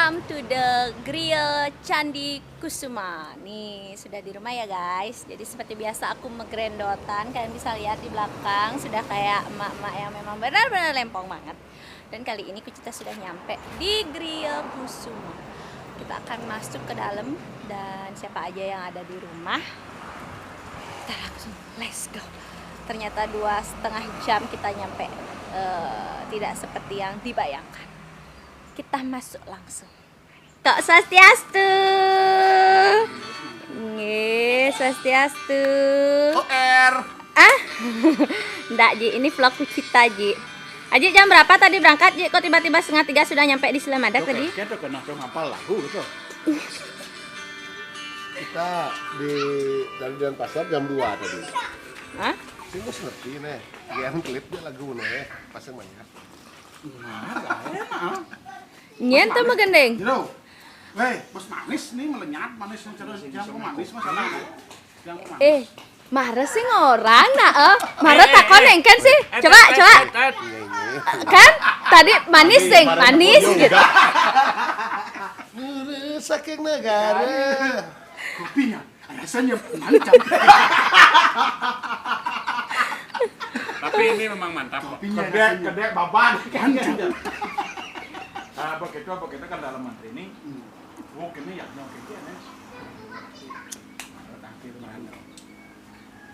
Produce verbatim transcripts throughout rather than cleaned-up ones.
Welcome to the Grill Candi Kusuma. Nih, sudah di rumah ya, guys. Jadi seperti biasa aku megrendotan. Kalian bisa lihat di belakang sudah kayak emak-emak yang memang benar-benar lempong banget. Dan kali ini Kucita sudah nyampe di Grill Kusuma. Kita akan masuk ke dalam dan siapa aja yang ada di rumah, kita langsung let's go. Ternyata dua setengah jam kita nyampe, eh, tidak seperti yang dibayangkan. Kita masuk langsung. Kak Swastiastu. Nggih, Swastiastu. O R. Ah? Ndak, Ji, ini vlog Kucita, Ji. Aji, jam berapa tadi berangkat, Ji? Kok tiba-tiba setengah tiga sudah nyampe di Silamadak tadi? Kita di dari Denpasar jam dua tadi. Hah? Sing wis ngerti nih. Gian klip dia lagu nih, pasang banyak. Nyen tuh magendeng. Weh, bos manis nih melenyat, manis yang cerdas, yang manis masalah. Yang manis. Eh, marah sih orang nak, eh. Marah takon engken sih. Coba, coba. Kan tadi manis sih, manis gitu. Saking negara. Kopinya. Rasanya mantap. Tapi ini memang mantap kok. Kopinya kedek, rasanya kedek baban. Mantap. Nah, begitu, begitu kan dalam menteri ini. Hmm. Wah, ini ya, yang kayak gini. Tangkir mana?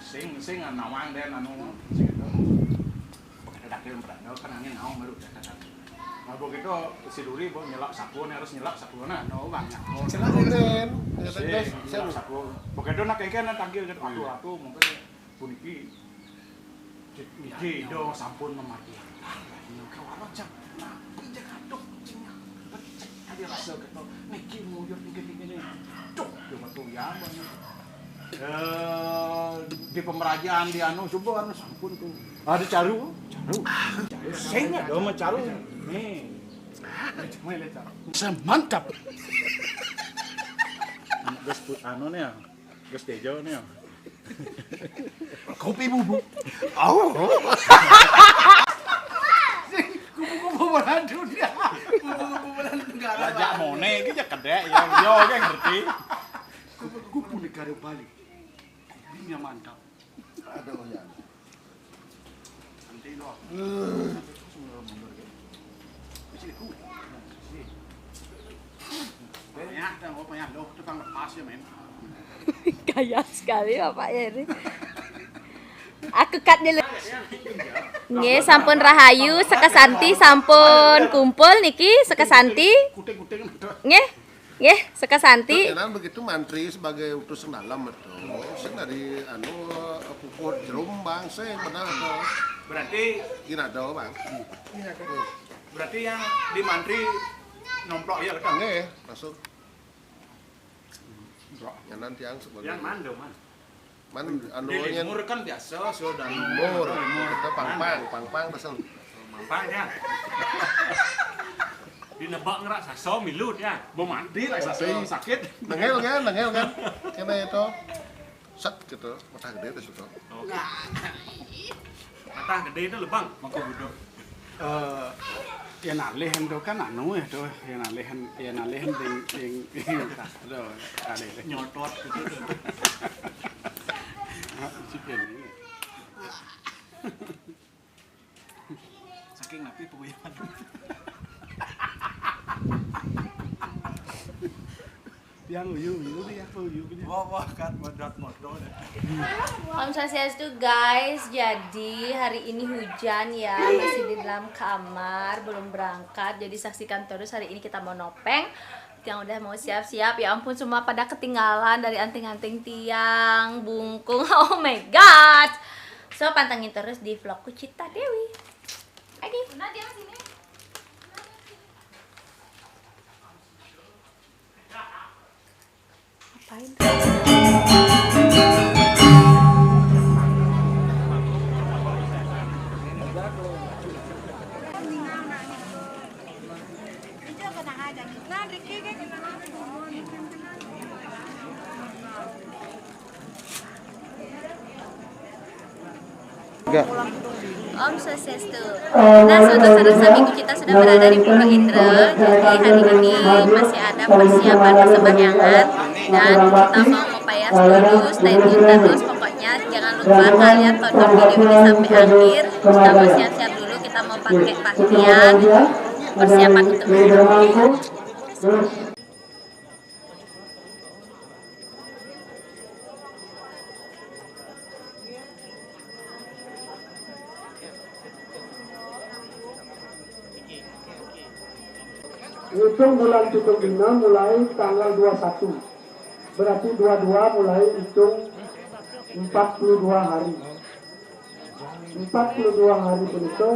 Sing, sing nawang deh, anu, sing itu. Begitu tangkir berani, kan angin naon baru udah kata. Nah, begitu si Duri, bo, nyelap sapu, nih harus nyelap sapu, nah. No, banyak. Celak keren. Sing, nyelap sapu. Begitu nak kayak gini, tangkir gitu, atuh, atuh, mungkin puniki. Niki do sampun memargi. Nah, ini kawan aja. Nah, ini aduh, cingnya. Becek tadi rasa gitu. Niki muyur niki niki nih. Duh, dia betul ya, Bang. Eh, di pemerajan di anu, coba anu sampun tuh. Ada caru, caru. Sing ada mah caru. Nih. Semantap. Gus put anu nih ya. Gus Tejo nih ya. Kopi bubuk. Oh. Kupu-kupu bola dunia. Kupu-kupu bola negara. Raja Mone iki ya kedek ya. Yo, oke ngerti. Kupu-kupu negara Bali. Kopinya mantap. Aduh ya. Nanti lo. Mundur, mundur, ya. Sini, ku. Sini. Payah, dah, oh, payah, loh, tukang lepas ya, men. Kaya sekali bapaknya ini. Aku cut dulu. Nggih, sampun rahayu, Seka Santi sampun kumpul niki, Seka Santi. Nggih. Nggih, Seka Santi. Enan begitu mantri sebagai utus dalam betul. Sing dari anu puput jerumbang sing benar tuh. Berarti gini ada, Bang. Berarti yang di mantri nomplok ya, Kang? Nggih, masuk. Yang nanti yang sebagai yang mana, Man? Man, anu di limur kan biasa, so dan limur. Limur. Kita pangpang, pangpang pesen. Pangpang ya. Di nebak ngerak saso milut ya. Mau mandi lah saso sakit. Nengel kan, nengel kan. Kena itu. Set gitu, mata gede tuh suka. Oh. Mata gede itu lebang, maka bodoh. Eh, yang alih itu kan anu ya tuh, yang alih, yang alih ding, ding, ding, tuh, alih. Nyotot gitu tuh. Ah, si Ken ini. Saking napi penguyuhan. Yang uyu, uyu nih ya, uyu punya. Wah, wah, kan modot motor. Om Swastiastu, guys, jadi hari ini hujan ya, masih di dalam kamar, belum berangkat, jadi saksikan terus hari ini kita mau nopeng. Tiang udah mau siap-siap, ya ampun, semua pada ketinggalan dari anting-anting tiang, bungkung, oh my god. So, pantengin terus di vlogku Cita Dewi. Oke. Nah, dia sini. Ngapain tuh? Enggak. Om Swastiastu. Nah, saudara-saudara, minggu kita sudah berada di Pura Indra, jadi hari ini masih ada persiapan persembahyangan dan kita mau mempayas dulu, stay tune terus. Pokoknya jangan lupa kalian tonton video ini sampai akhir. Kita mau siap-siap dulu, kita mau pakai pakaian persiapan untuk minggu. Ngitung bulan pitung dina mulai tanggal dua satu. Berarti dua dua mulai hitung empat puluh dua hari. Empat puluh dua hari punika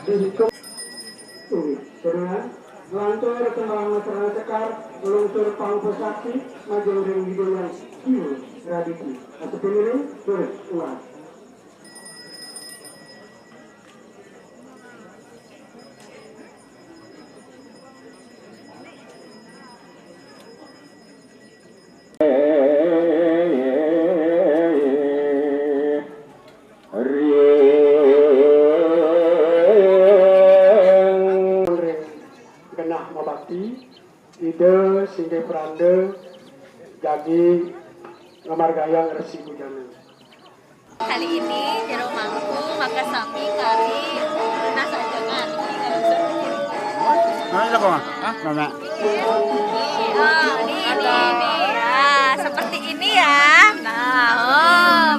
dihitung. Ini, terdengar? Lantur tembang mesra sekar, lungsur pangupasakti, majeng ring Ida Hyang Siwa Raditya. Asepin ring, turut, ulang. Ring genah mabakti, Ida singgih pranda jagi ngamargiang Resi Bujana. Kali ini Jero Mangku makasami kari nunas ajengan. Nah, iya, Bang. Hah? Nana. Ini, oh, ini, ini, ini. Ah, seperti ini ya. Nah, oh.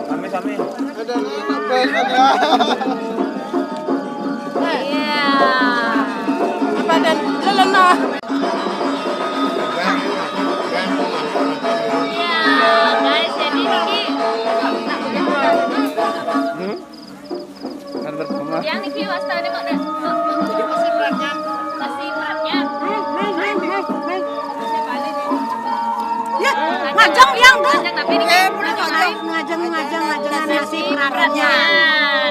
Sami-sami. Ada apa ya? Iya. Apa dan lelena? Iya, guys, jadi niki. Hmm? Kan pertama. Yang niki wastane kok nek kasih beratnya. Kasih beratnya. Ya, ngajeng yang tuh. Ngajeng, tapi niki ngajeng, ngajeng, ngajeng, ngajeng, nasi beratnya.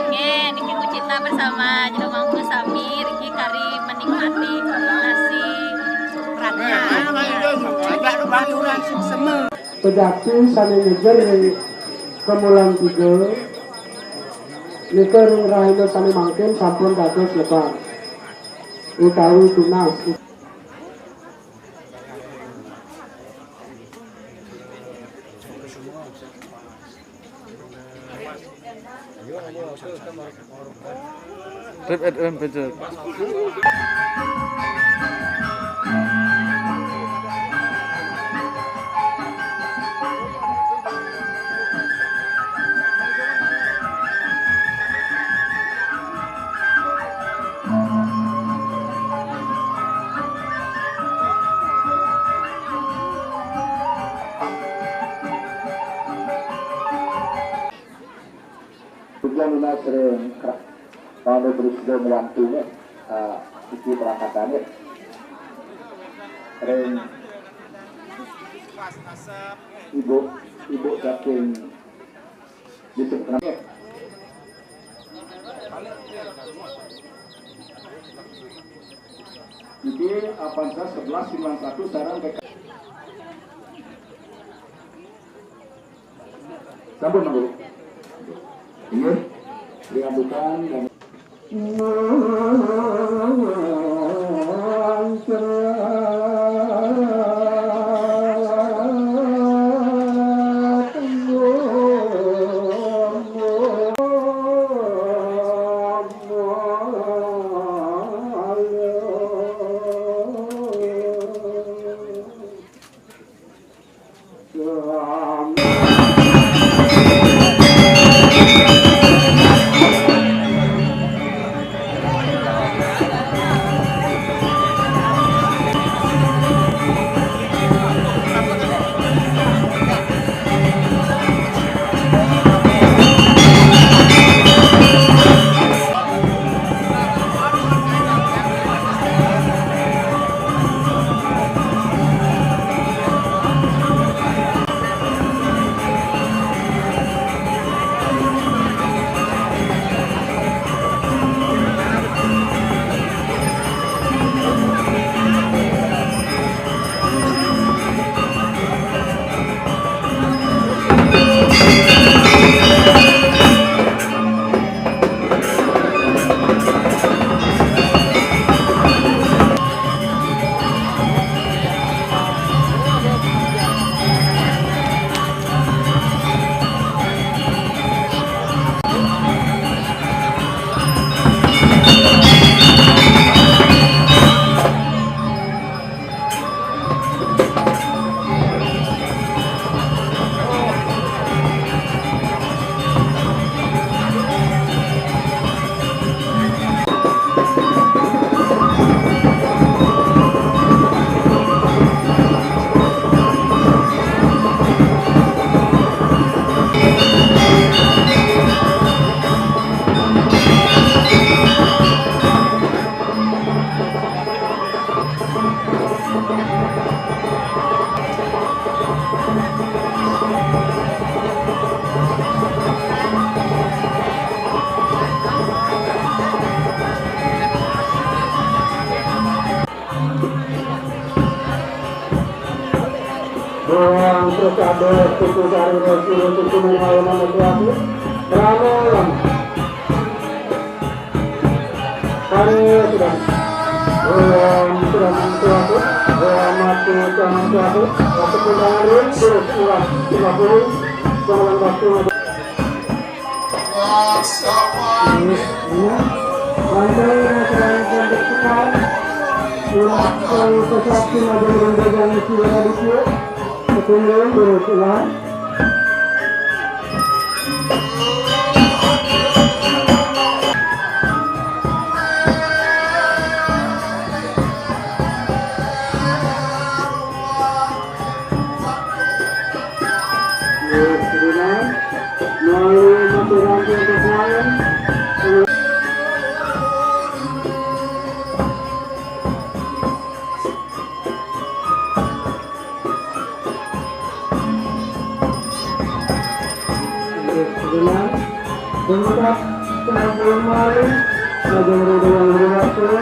Nggih, niki ku cinta bersama Jero Mangku sami, niki kari menikmati nasi beratnya. Agak lupa kurang suksema. Pejati sane ngejer ring kemulan tiga, nika ring rahina sane mangkin sampun dados lebar utawi tunas. Trip F M Pecel. Puja nunas ring Kra-, Panu Brisda Muwantu, eh, iki perangkatane. Ring ibu, ibu saking Yusuf Kramik. Niki, eh, Panca sebelas sembilan satu sareng P K. Sampun, Mangku. Inggih. Diaturkan dan Terus ada Putu Sari Resi Resi Kuning Malam Resi Resi Ramalan. Kami sudah Om sudah suatu Om mati jangan suatu. Waktu kendaraan terus ulah tiga puluh. Jangan waktu. Ini, ini. Lantai yang sedang pembentukan. Untuk pesawat tim ada yang berjalan sudah di Kemudian berikutnya. Melalui mata rantai pesaing. Dengan pemuda yang kemarin, Raja Muda yang berhasil.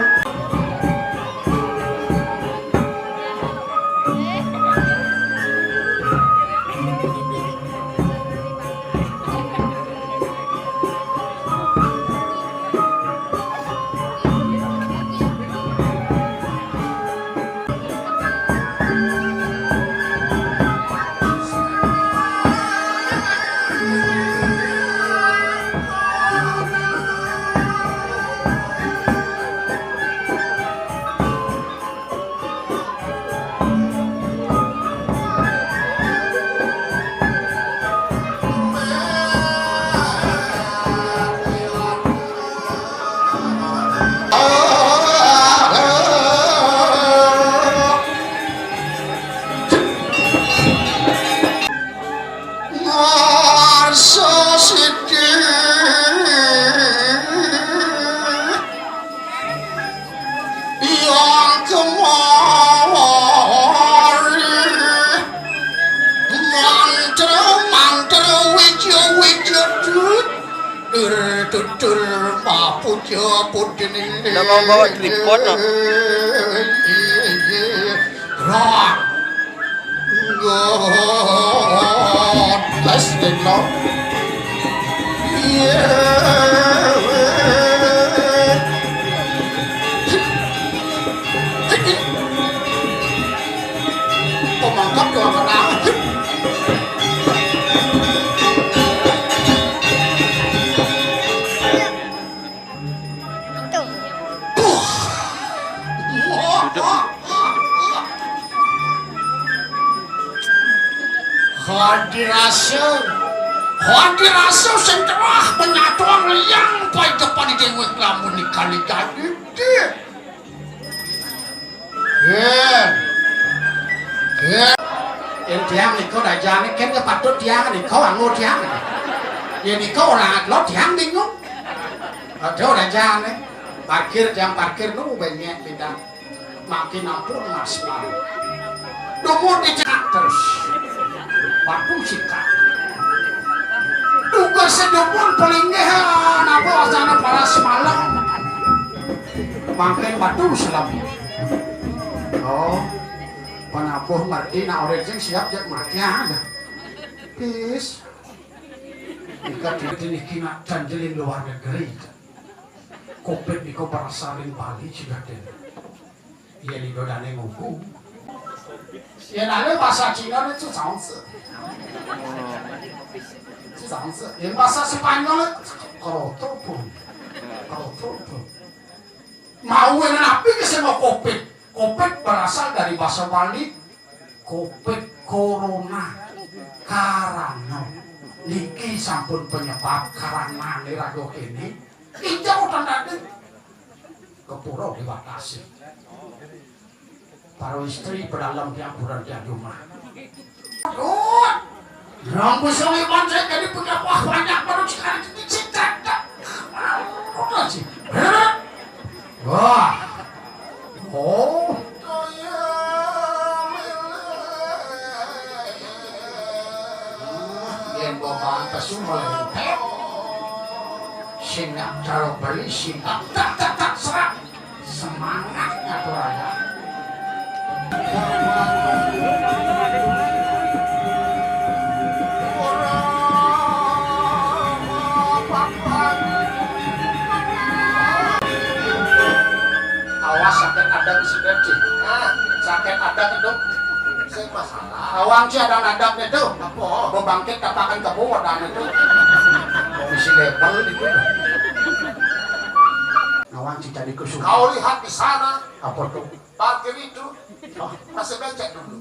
Ngarsa sithik yang kemari mantra-mantra wija-wija dut dur tutur mapuja putri. Nang bawa tripod, no? Roh. Godless, Dek, no. Iya. Pemangkap doang kena. Tuh. Duduk. Hadirasa. Hadirasa sing cerah penyatuan liang pai depan dewek lamun nikali jadi. Yen. Yen. Yen tiang nika rajane ken ya patut tiang nika ango tiang. Yen nika ora adlo tiang bingung. Ada rajane. Parkir tiang parkir nu benyek bidang. Makin ampun Mas Bang. Dumun dicekak terus. Batu sikat. Duga sedumun pelinggih napa wasana para semalam. Mangkin batu selam. Oh, penabuh ngerti nak orang sing siap jak mati ada. Pis. Ika dini kina dan jeling luar negeri. Covid niku berasal ring Bali juga den. Iya niku dane nguku. Iya dane bahasa Cina itu cangse. Cangse. Iya bahasa Spanyol itu kroto pun. Kroto pun. Mau yang napi ke semua covid. Covid berasal dari bahasa Bali. Covid corona. Karana. Niki sampun penyebab karana niraga kene. Ijau tandane. Kepura diwatasi. Para istri pedalem tiang buran tiang jumah. Aduh. Rambut sungai pancai jadi punya wah banyak baru sekarang ini cetak. Aduh, sih. Wah. Oh. Yen bobaan pesu mulai entek. Sing nak karo beli sing tak tak tak tak serak. Semangat ngatur aja. Ada bisi beci. Ah, sakit ada itu. Sing masalah. Awang sih ada nadap itu. Apa? Bebangkit kapakan kebo ada itu. Bisi level itu. Awang sih jadi kusuk. Kau lihat di sana. Apa tuh? Parkir itu masih becek dulu.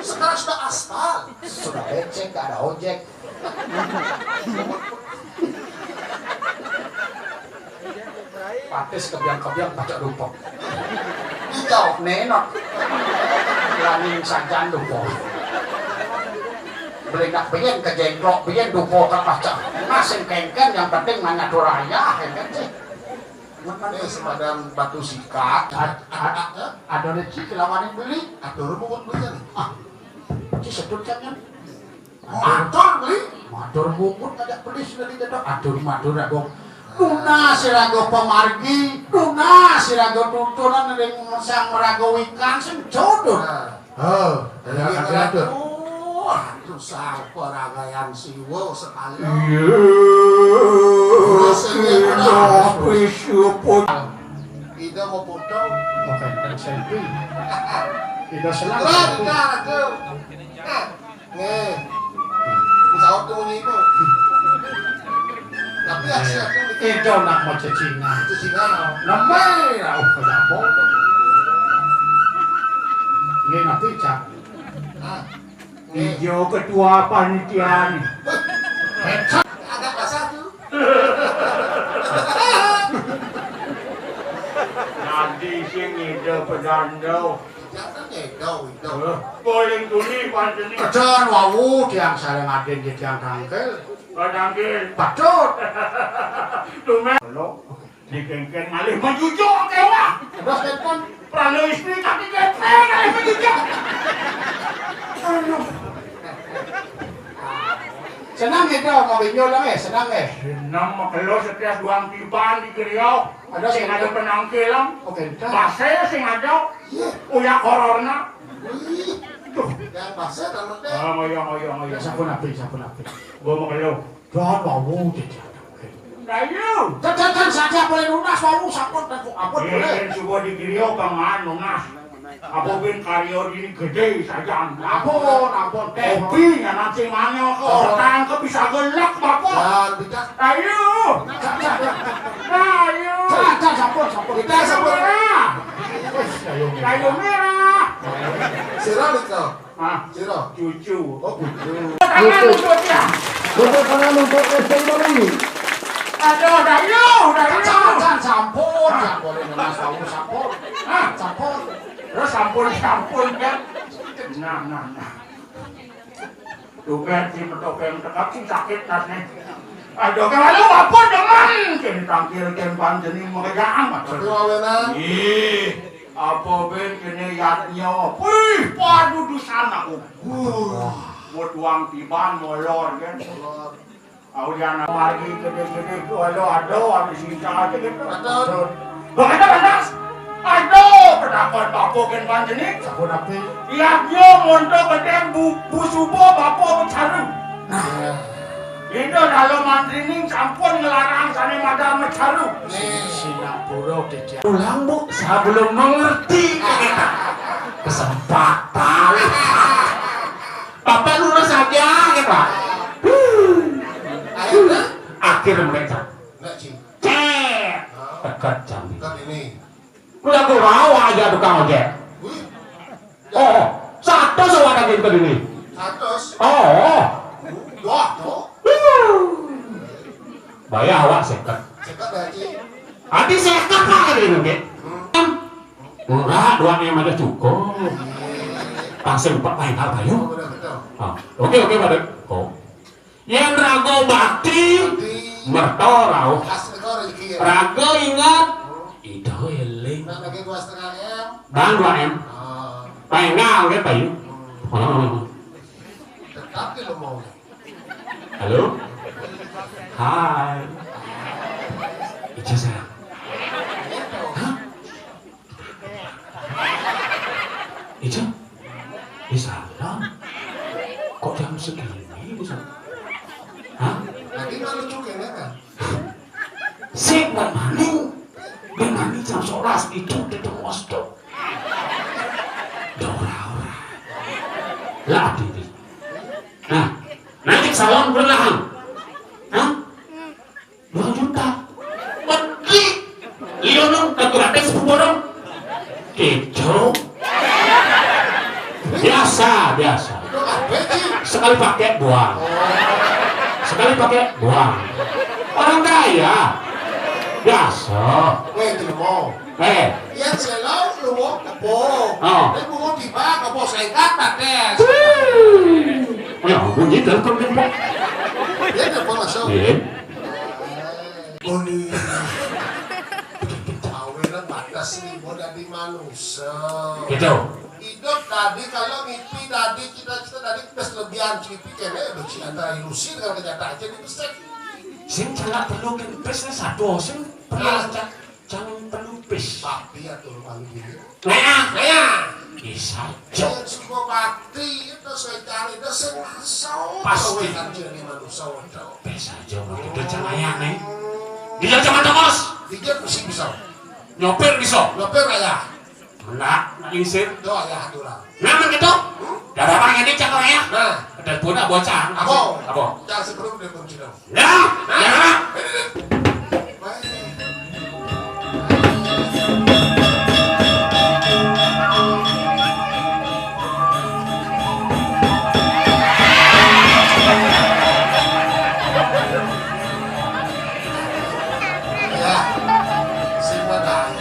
Sekarang sudah aspal. Sudah becek, gak ada ojek. Patis kebiang-kebiang pacak dumpok. Hijau. Nenok. Laning sajan dumpok. Belinak bien ke jengklok bien dumpok tak pacak. Masing kengken yang penting nanya turaya kengken sih. Eh, sepadan batu sikat. Ad- ad- ada rezeki lawan yang beli. Atur buat beli kan. Ah, ci sedut kan kan. Matur beli. Matur bungkut ngajak beli sudah dijedok. Atur matur agong. Lunas siraga pamargi, lunas siraga tuntunan ring sang maraga wikan sing jodoh. Nah. Oh, iya, ada, ada. Aduh, aduh, sang peragayan siwa sekali. Iya. Terus ini apa? Apa siapa? Ida mau foto. Oke, selfie. Ida senang. Ida, Ida, aduh. Nah, nih. Saut tuh bunyi itu. Tapi aksi aku mikir. Ida nak mau cecina. Cecina. Namai rauh ke dapur. Ini nanti cak. Ah. Ijo ketua panitia nih. Agak kasar tuh. Nanti sing ida pedando. Jangan ngedau itu. Heh, boleh tuni pancen nih. Kejan wau tiang sareng aden di tiang tangkel. Tangkel. Patut. Tumen. Lo. Dikengken malih majujuk kewah. Terus kan prana istri kaki kepeng malih majujuk. Aduh. Senang itu mau binjol dong eh, senang eh. Senang makelo setiap duang tiban di Geriau. Ada sing ada penangkilan. Oke, entah. Base sing ada. Iya. Uyak hororna. Wih. Tuh. Yang base dalam teh. Ah, ngoyo, ngoyo, ngoyo. Ya, sampun api, sampun api. Gua makelo. Jangan mau jadi anak. Dayu. Jangan, jangan saja boleh lunas mau sampun dan kok ampun boleh. Yen subuh di Geriau pangan lunas. Apa ben karya dini gede saja. Ampun, ampun, teh. Kopi nyanan sing manyok, oh, tangkep bisa gelek, Bapak. Jangan bisa. Ayo. Jangan, jangan. Ayo. Jangan, jangan, sampun, sampun. Kita sampun. Merah. Wis, ayo merah. Ayo merah. Sira nih kau. Hah? Sira? Cucu. Oh, cucu. Tangan untuk dia. Tepuk tangan untuk S T Bali. Aduh, Dayu, Dayu. Jangan, jangan, sampun. Hah? Jangan boleh ngenas tahu, sampun. Hah? Sampun. Terus sampun, sampun, kan? Nah, nah, nah. Tuh, kan, si metopeng tekap, si sakit, nasnya. Aduh, kalau apa dengan? Kini tangkil, kini panjeni, mau kerja amat. Tapi wawenan. Ih. Apa ben kene yadnya? Wih, padu dusana. Wah, buat uang tiban molor kan. Au jana margi gede-gede ku ado ado habis cinta aja gitu. Betul. Begitu pantas. Aduh, penakon bapo gen panjeni. Sampun api. Yadnya monto gede bu, bu subo bapo becaru. Nah. Ida dalam mantrining sampun ngelarang sane madan mecaru. Sing-, Singapura tidak. Pulang, Bu, saya belum mengerti. Kesempatan. Bapak lurus saja, ya, Pak. Akhirnya? Akhir mereka. Enggak, Cing. Cek. Hah? Dekat jam. Dekat ini. Lagu rawa aja tukang ojek. Wih. Oh, satu sewa lagi ke dini. Satu. Oh. Wah, tuh. Bayar awak seket. Seket berarti. Adi seket lah ke dini, Dek. Hmm. Enggak, dua M aja cukup. Langsung Pak main apa yuk? Udah betul. Ah, oke, oke, Pak Dek. Oh. Yen raga bakti, bakti, merta rauh. Kas teko rezeki ya. Raga inget, hmm, ida eling. Nak lagi dua setengah M. Bang, dua M. Ah. Pengal, kan, Bayu? Hmm. Tetap di lemah. Halo? Hai. Ijo, sayang. Hah? Ijo, di sana. Kok jam segini di sana? Hah? Lagi malu juga, ya, kan? Sik, Mbak Mani. Mbak Mani jam sebelas itu di Tengos, Dok. Tahun berlahan. Hah? Dua juta. Mati. Iya dong, tak gratis borong. Gitu. Biasa, biasa. Sekali pakai buang. Sekali pakai buang. Orang kaya. Biasa. Weh, itu mau. Eh. Iya, selalu lu mau kepo. Oh. Dia mau tiba, kepo saya kata, Des. Ya, bunyi telepon kan, Pak. Dia telepon langsung. Iya. Boni. Awalnya batas nih, mau dari manusia. Gitu. Hidup tadi kalau mimpi tadi cita-cita tadi plus lebihan mimpi kene beci antara ilusi dengan kenyataan jadi besar. Sing salah perlu kan plus satu, sing perlu Nah. Jangan pelupis. Tapi ya tuh malu gini. Nah, nah. Bisa aja. Yang suka mati itu saya cari itu sing masuk. Pasti. Kan jadi manusia itu. Bisa aja waktu itu jangan ya, Neng. Dia jangan terus. Dia mesti bisa. Nyopir bisa. Nyopir ya. Nak, nak lingsir. Tuh ya aturan. Nah, begitu. Darah mah ini cakap ya. Nah. Ada pun bocah. Apa? Apa? Jangan sebelum dia pun tidak. Ya, ya. Ya, sing padahal.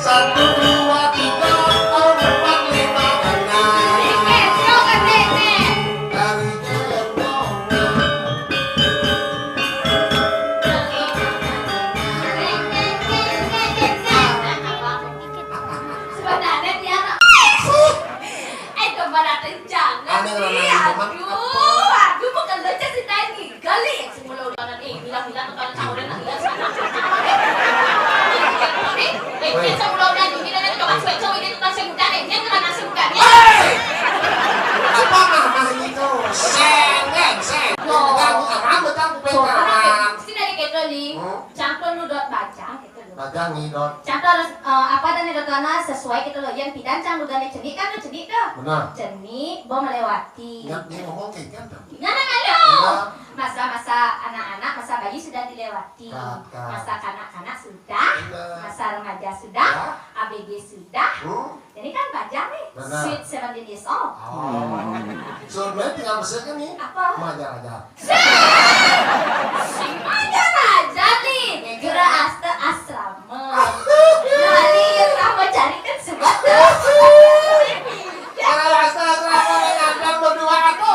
Satu, dua, tiga, empat, lima, enam. Dari jempol. Sebenarnya dia anak. Eh, coba datang jangan. Aneh lah, sih. Aneh, Bang. Aduh, aduh, bukan lo, Cak, si Tani. Gali, semula udah, eh, bilang-bilang tuh kalau cak udah, nah, iya, sekarang. Eh, eh, eh, semula udah, ini, ini, ini, coba cuek, coba ini, tukang saya muda, eh, dia kena nasi muda, dia. Hei! Apa mama ini tuh? Seng, seng, seng. Yo. Betang, apa, betang, betang. Sini ada gitu, Li. Hmm? Cangkul lu dot baca, gitu, loh. Baca nih, dot. Cangkul harus, eh, apa dan dot karena sesuai, gitu, loh. Yang pidan cang lu gane cenik, kan, lu cenik, tuh. Benar. Cenik, bo melewati. Ingat, dia ngomong kayak kan, tuh. Ngana ngana. Iya. Masa-masa anak-anak, masa bayi sudah dilewati. Kan, kan. Masa kanak-kanak sudah. Iya. Masa remaja sudah. Ya. A B G sudah. Hmm. Jadi kan bajang nih. Benar. Sweet seventeen years old. Oh. Sebenarnya tinggal besar kan nih? Apa? Majar aja. Sing majar aja nih. Gera aste asrama. Nah, ini yang sama cari kan sebab. Kalau asal-asal orang ngandang berdua aku.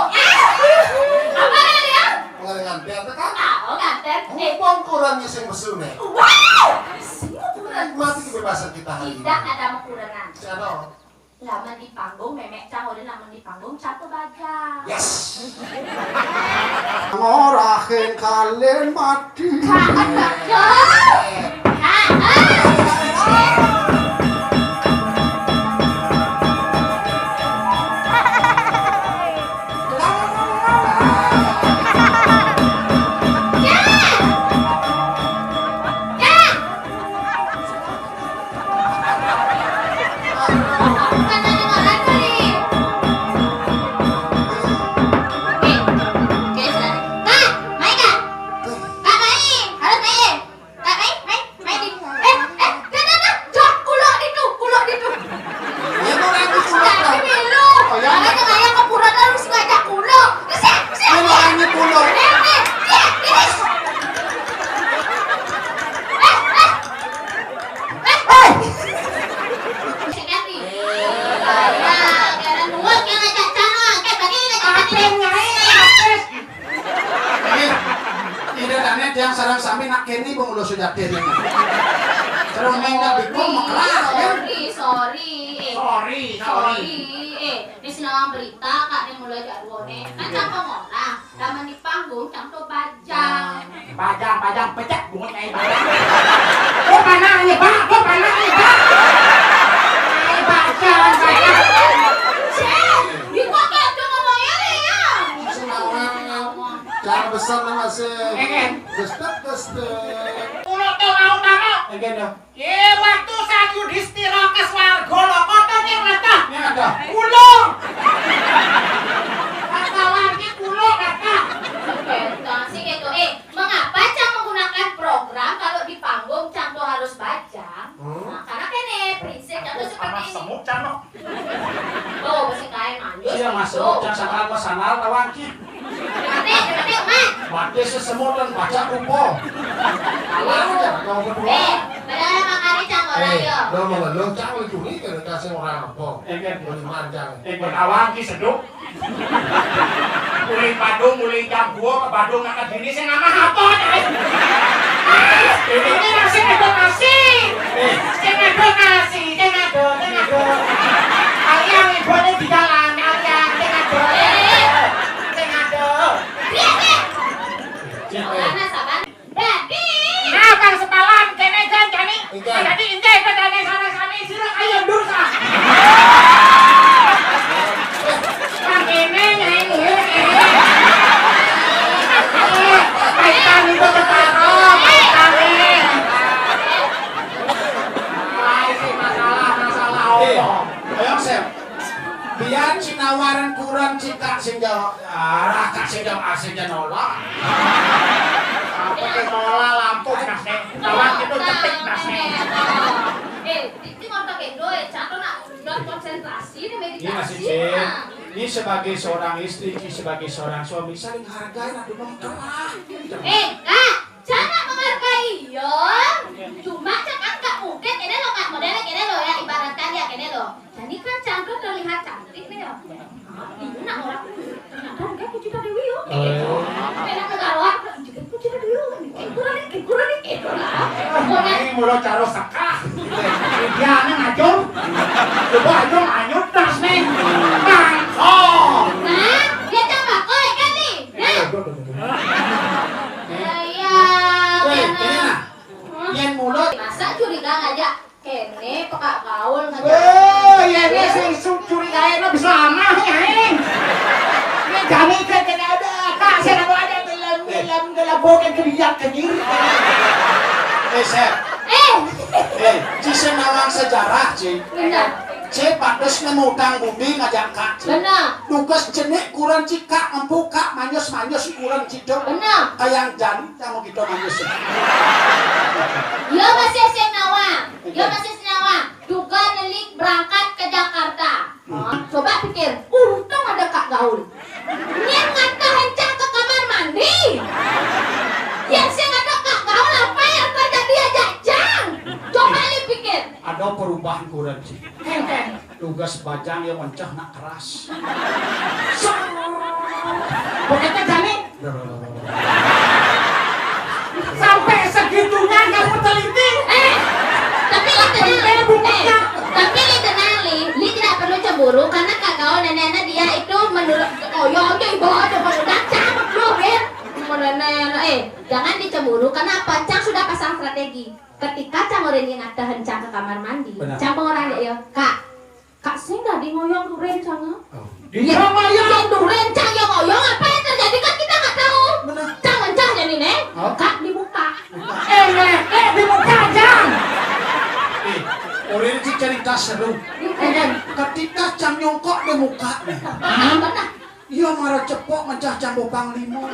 Apa dia? Orang ngandang tuh kan? Ah, oh, nganten. Eh. Mumpung kurangnya sing mesune. Wow! Sing kurang. Nikmati kebebasan kita hari ini. Tidak ada kekurangan. Siapa? Lamun di panggung, memek cang, udah lamun di panggung, cang tuh baja. Yes. Ngorahin kalian mati. Kaget, kaget. Kaget. Ya. Ya. Ini, ini tane tiang sareng sami nak kene pengulu sejati ini. Terus main nak bingung, mau kelar, ya? Sorry, sorry. Eh, sorry, sorry. Sorry, eh. Ini sinawang berita, Kak, ini mulai jadwalnya. Kan cang pengorang, lamun di panggung, cang tuh bajang. Pecah bungut ae, Pak. Kok panah ae, Pak? Kok panah ae, Pak? Ae, Pak, jangan, Pak. Cek, di kok kayak udah ngomongnya nih ya? Jangan besar nama sih. Engen. Gestek, gestek. Mulut tuh mau tahu. Engen dah. Ye, waktu Sang Yudhistira ke swarga lho, kota ning latah. Ning latah. Kuluk. Kata lagi kuluk latah. Oke, jangan sih gitu. Eh, mengapa Cang menggunakan program kalau di panggung Cang tuh harus bajang? Hmm? Nah, karena kene prinsip Cang tuh seperti ini. Semut Cang, no. Oh, masih kain manjus. Iya, masuk. Cang sakal masana lawan ki. Mati, mati, Mat. Mati sesemut dan baca rupa. Alah, jangan kau berdua. Eh, padahal makanya Cang ora, eh, yo. Lo mau lo Cang lo curi ke kasih orang apa? Enggak. Beli manjang. Enggak. Awang ki seduk. Mulai Badung, mulai jam dua ke Badung nak ke sini, saya nggak mau apa, Cang. Ini masih edukasi. Eh. Sing edukasi, sing edo, sing edo. Aliang ibunya di jalan, aliang, sing edo. Sing edo. Iya, iya. Siapa? Mana, saban? Dadi. Nah, Bang Sepalan, kene jan jani. Iya. Dadi inggih bedane sareng-sareng sira ayo ndur ta. Nang kene nyai ngirit kene. Eh, kaitan itu ketara, kaitane. Wah, iki masalah, masalah apa? Eh, ayo, Sep. Biar cinawaran kurang cika sing jawab. Arah kasih dong, kasih aja nolak. Apa ke nolak lampu nasnya? Lawan itu cetik nasnya. Eh, iki ngontok endo, eh, Cang, nak, nak konsentrasi nih, iya, masih, meditasi, Cing. Nah. Ini sebagai seorang istri, Cing, sebagai seorang suami, saling hargai, aduh, memperah. Eh, Kak, Cang nak menghargai, iya. Cuma Cang kan nggak mungkin, ini lo, Kak, modelnya gini lo ya, ibaratkan ya gini lo. Jani kan Cang terlihat cantik nih ya. Ini nak orang ternyata enggak Pucita Dewi yo. Oh. Enak negara, juga Pucita Dewi yo. Kayak kurang nih, kayak kurang nih, kayak kurang. Ini mula cara sekah. Dia anak ngajung. Coba aja anyut tas nih. Bang. Oh. Nah, dia tambah koi kan nih. Nah. Iya, iya. Weh, ini nah. Yen mulut. Masa curiga ngajak? Kene pekak gaul ngajak. Weh, ya ini sing su-, curigae no bisa lama ya, eh. Ini jani ke kene ada, tak saya ada dalam, dalam, dalam boken keliat kejir. Eh, Sep. Eh. Eh, Ci sing nawang sejarah, Ci. Bener. Ci patus nemu utang budi ngajak Kak, Ci. Bener. Tugas jenik kurang Ci Kak ngempu Kak manyus-manyus kurang Ci dok. Bener. Kayang jani Cang mau kita manusia. Yo masih sing nawang. Yo masih sing nawang. Juga nelik berangkat ke Jakarta. Hmm. Coba pikir, untung ada Kak Gaul. Nyén ngata hencang ke kamar mandi. Yén sing ada Kak Gaul, apa yang terjadi ya, Cang? Coba li pikir. Ada perubahan kurang, Ci. Tugas bajang yang mencah nak keras. Begitu jani. Sampai segitunya kamu teliti. Eh, tapi li tenang. Sampai bukunya. Eh, tapi li tenang, li. Li tidak perlu cemburu karena Kak Gaul nenek-nenek dia itu menurut oh ya aja ibawa aja kalau udah cabut lu, Ber. Mau nenek-nenek, eh, jangan dicemburu karena apa? Cang sudah pasang strategi. Ketika Cang orang yang ada hencang ke kamar mandi, benar. Cang orang ya, Kak, Kak sing dah di ngoyong duren Cang, ah. Oh. Iya, iya, duren Cang yang ngoyong, apa yang terjadi kan kita nggak tahu. Benar. Cang mencah jadi nih, oh. Kak dibuka. Eh, eh, eh, dibuka, Cang. Eh, orang ini cerita seru. Eh, eh. Ketika Cang nyongkok di muka nih. Benar. Iya, marah cepok ngecah Cang Panglima.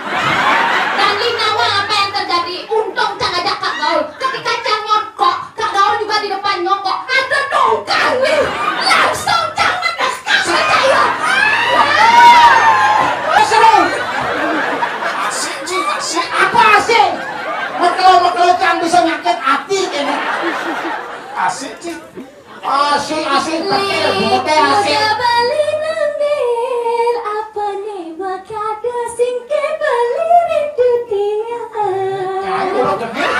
Dan li nawang apa yang terjadi? Untung Cang ajak Kak Gaul. Ketika Cang nyongkok, Kak Gaul juga di depan nyongkok. Ada dong kali. Langsung Cang mendekat saja ya. Seru. Asik, Ci, asik. Apa asik? Mekelo-mekelo Cang bisa nyakit hati kayaknya. Asik, Ci. Asik, asik, petir, bunguté asik. Bali nang Bil, apa nih bakada sing ke Bali rindu dia. Ayo, lo gendut.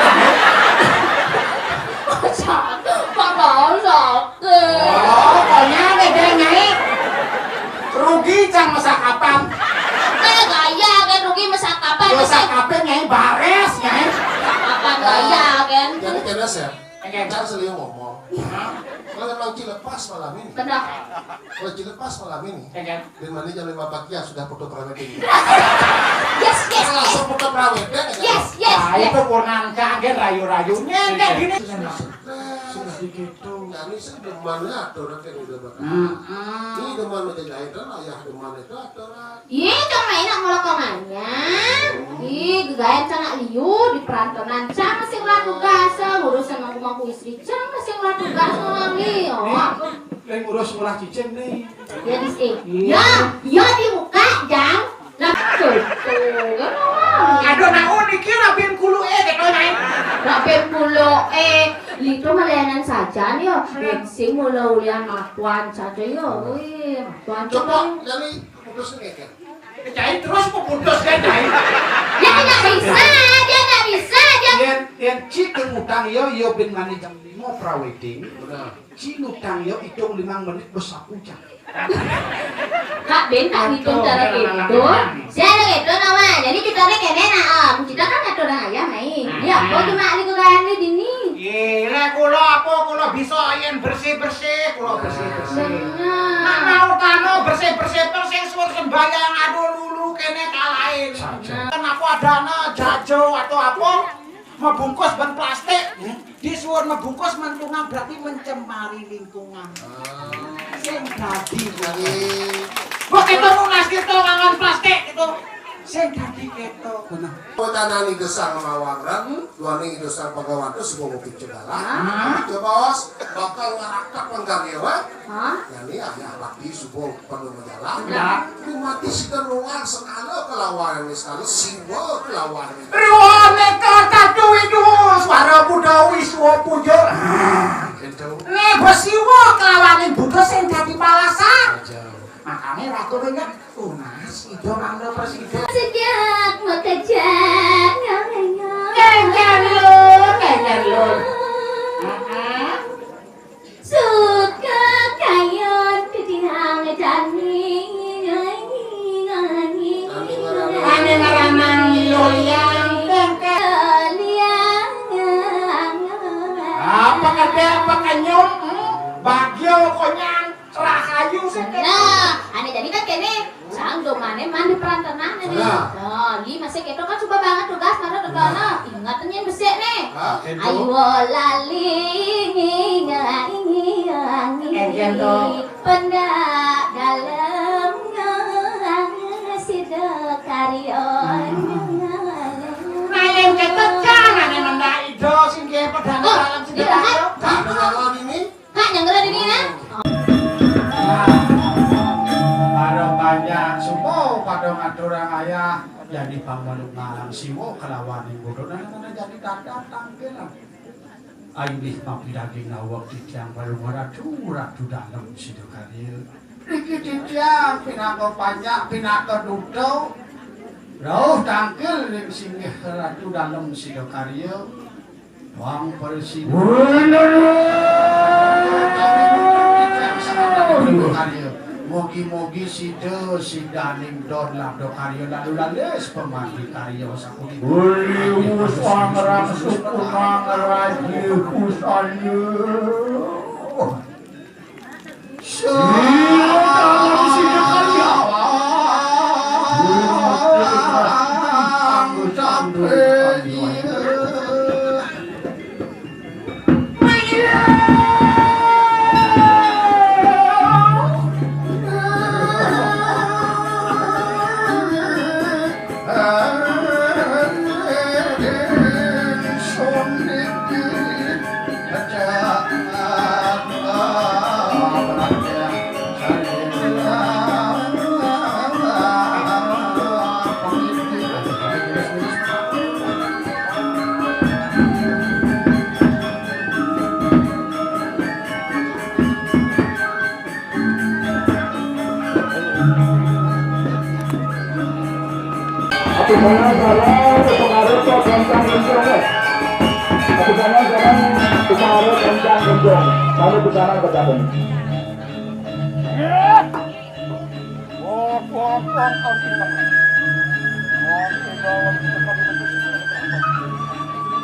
Masa, kok mau sakit? Oh, pokoknya nih, deh, Nyai. Rugi Cang masa kapan? Kayak gaya, kan rugi masa kapan? Masa kapan, Nyai, bares, Nyai. Sep, enggak. Jangan seliu ngomong. Kalau memang Ci lepas malam ini. Kenapa? Kalau Ci lepas malam ini, enggak. Dan mandi jam lima pagi ya sudah foto prewedding. Yes, yes, langsung foto prewedding, ya. Yes, yes, nah, yes. Itu kurang kaget rayu-rayunya, enggak gini. Sudah, sudah, sudah. Nah, ini sih demannya aturan kan udah bakal. Ini deman menjadi itu lah ya, deman itu aturan. Ih, cuma enak molokongannya. Ih, gegayan cang nak liu di perantonan. Cang masih ngelah tugas, ngurus sama aku istri. Cang masih ngelah tugas orang liu. Nih, yang ngurus sekolah cicing nih. Ya, di sini. Iya. Ya, ya dibuka, Jang. Lah, tuh, tuh, kan, Mama? Aduh, naon niki rabin kulo eh, teko naik. Rabin kulo eh, itu melayanan saja nih, yo. Bensin mula ulian lakuan saja, yo. Wih, lakuan. Coba, saja. Dari putus nih, kan? Cai terus mau putus kan, Cai? Dia tidak bisa, dia tidak bisa, dia. Yang, yang Ci utang yo, yo bin mani jam lima prewedding. Benar. Ci utang yo, hitung lima menit besapu jam. Kak Ben tak hitung cara gitu. Saya ada gitu nama. Jadi kita ada kene nah, ah, kita kan ada orang ayah main. Dia apa cuma di kegayan di dini? Iya, kulo apa, kulo bisa yen bersih-bersih, kulo bersih-bersih. Benar. Nah, mau tano bersih-bersih terus sing suwun sembahyang, aduh, lulu kene kalahin. Saja. Kenapa adana jajo atau apa? Mebungkus ban plastik. Disuwun mebungkus mentungan berarti mencemari lingkungan. Ah. Sing dadi. Jadi, wah, kita nunas kita ngangon plastik itu. Sing dadi keto. Benar. Tanani gesang mawar, duani gesang pagawan, terus gua mau pikir dalam. Hah? Coba, Os, bakal ngerakak penggawe, wah. Hah? Yang ini ayah bakti subuh penuh menjalan. Ya. Ini mati sida ruang sekala kelawan ini sekala siwa kelawan ini. Ruang neka tatu itu suara Buddha wiswa puja. Nah, gitu. Nek besiwa kelawan ini Buddha sing dadi palasan. Aja. Makanya ratu ingat tunas itu mangga presiden. Sejak makejang. Kejar lur, kejar lur. Heeh. Suka kayon kedihang dani. Ane ngaranang Loliang Bengkek. Loliang. Apa kata apa kanyum? Hmm? Bagio konyang rahayu sih. Nah, ane jadi kan kene. Sang domane mandi perantenan ini. Nah. Nah, li masih ketok kan coba banget tugas mana tuh. Nah. Ingat nih besik nih. Nah, itu. Ayo lali nginga nginga. Enggak, toh. Pendak dalam ngang sida karya. Nah, yang ketekan ane mendak ido sing ke pedang dalam sida karya. Nah, ini Kak, nyanggelan ini, nah. Para banyak semua pada ngaturang ayah, jadi pangmalu ngalang siwa kelawan ibu dona mana jadi tanda tampilan. Ayu nih mapi daging nawak titiang baru ratu, ratu dalam sida karya. Iki titiang pinaka panjak, pinaka duta. Rauh tangkil ring singgih ratu dalam sida karya. Wang Persi. Mugi-mugi sida sidaning don labda karya lalu lalis pemandi karya sapunika. Uli usang rang sukunang raja pusaya. Aku sana, sana, pengaruh kok kencang kencang, eh. Aku sana, sana, pengaruh kencang kencang. Lalu ke sana, ke sana.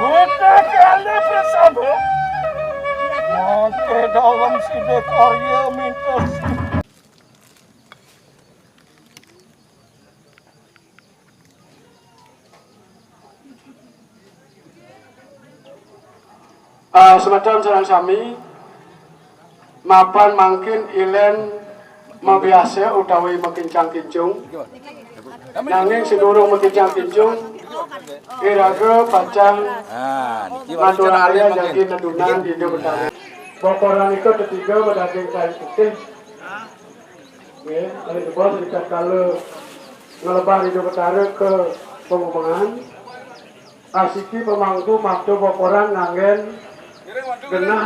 Bocah kene pisan, he? Mangke dalem sida karya minta. Ah, semeton sareng sami, mapan mangkin ilen mabiasa utawi makincang-kincung. Nanging sadurung makincang-kincung, iraga pacang Ah, niki ngaturang jagi nedunan Ida Betara. Bokoran nika tetiga madaging kain putih. Nggih, kalih jebos ritatkala nglebar Ida Betara ka pamumengan, asiki pamangku makta bokoran nganggen genah